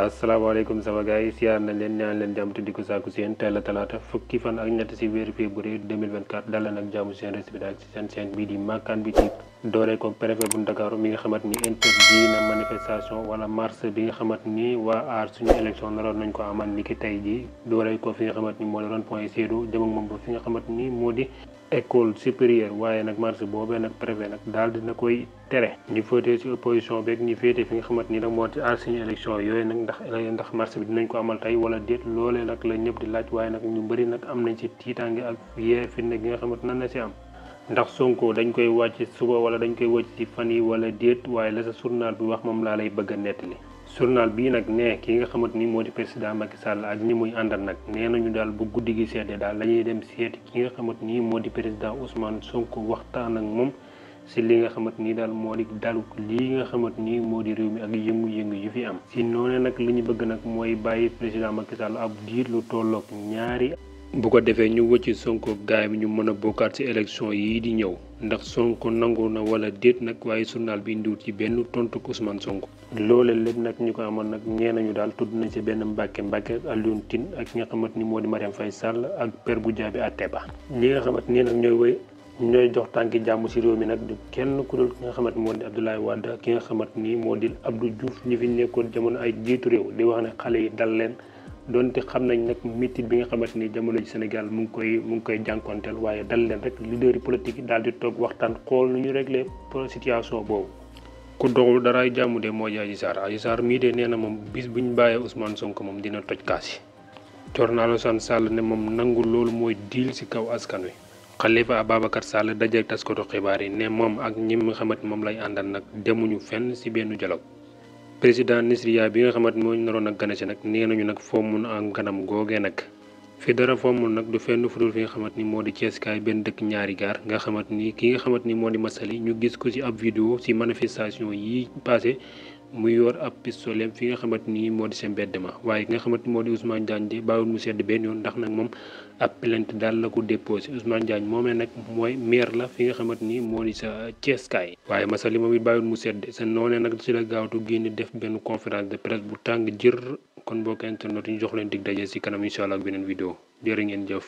asalaamaaleykum sama gars yi siyaar nañ leen ñaan leen jàmm te di ko sàkku si yéen tey la talaata fukki fan ak ñett si weeru février 2024 dal leen ak jàmm seen respect ak si seen chaîne bii di Makane bi TV dooree ko préfet bu Ndakaaru mi nga xamante ni interdit na manifestation wala marche bi nga xamante ni waa aar suñu élection naroon nañ ko amal ni ki tey jii dooree ko fi nga xamante ni moo di rond-point Sédhiou jëm ak moom ba fi nga xamante ni moo di école supérieure waaye nag marche boobee nag préfet nag daal dina koy tere ñu féetee ci opposition beeg ñu féetee fi nga xamante ni nag moo di aar suñu élection yooyu nag ndax marche bi dinañ ko amal tey wala déet loolee nag la ñëpp di laaj waaye nag ñu bëri nag am nañ ci tiitaange ak yee fitna gi nga xamante nan na si am ndax Sonko dañ koy wàcc suba wala dañ koy wàcc ci fan yi wala déet waaye la sa journal bi wax moom laa lay bëgg a nettali journal bii nag ne ki nga xamante ni moo di président Macky Sall ak ñi muy àndal nag nee nañu daal bu guddi gi seetee daal dañuy dem seeti ki nga xamante ni moo di président Ousmane Sonko waxtaan ak moom si li nga xamante ni daal moo di dalu lii nga xamante ni moo di réew mi ak yëngu-yëngu yu fi am si noonu nag li ñu bëgg nag mooy bàyyi président Macky Sall ab diir lu tolloog ñaari bu ko defee ñu wëcc Sonko gaay bi ñu mën a bokkaat ci élection yii di ñëw ndax Sonko nangu na wala déet nag waaye journal bi indiwut ci benn tontu Ousmane Sonko loole lépp nag ñu ko amoon nag ñee nañu daal tudd nañ ci benn Mbàkke Alioune Tine ak ki nga xamante ni moo di Marième Faye Sall ak Père Goudiaby Atépa ñi nga xamante ni nag ñooy jox tànki jàmm ci réew mi nag du kenn ku dul ki nga xamante moo di Abdoulaye Wade ki nga xamante ni moo di Abdou Diouf ñi fi nekkoon jamono ay jiitu réew di wax ne xale yi dal leen donte xam nañ nag mitit bi nga xamante ni jamono ji Sénégal mu ngi koy jànkonteel waaye dal leen rek leader yi politique yi daal di toog waxtaan xool nu ñu réglé situation boobu ku doxul daraay jàmm de moo di Adji Sarr mii de nee na moom bis buñ bàyyee Ousmane Sonko moom dina toj kaas yi Thierno Alassane Sall ne moom nangu loolu mooy diil ci kaw askan wi Khalifa Ababacar Sall dajeek taskatu xibaar yi ne moom ak ñi nga xamante moom lay àndal nag demuñu fenn ci benn dialogue président Nisriya bi nga xamante moo naroon ak gane si nag nee nañu nag fommul am ganam googee nag fi dara fommul nag du fenn fudul fi nga xamante ni moo di Thiès kaay benn dëkk ñaari gaar nga xamante ni ki nga xamante ni moo di Massaly ñu gis ko ci ab vidéo ci manifestation yi passé mu yor ab pistolet fi nga xamante ni moo di seen mbedd ma waaye ki nga xamante ni moo di Ousmane Diagne di bàyyiwul mu sedd benn yoon ndax nag moom ab plainte daal la ko déposé Ousmane Diagne moomee nag mooy maire la fi nga xamante ni moo di sa Thiès kaay waaye Massaly moom it bàyyiwul mu sedd sa noonee nag ci la gaawtu génn def benn conférence de presse bu tàng jër kon mbokk internet ñu jox leen dig daje ci kanam incha allah ak beneen vidéo jërë ngeen jëf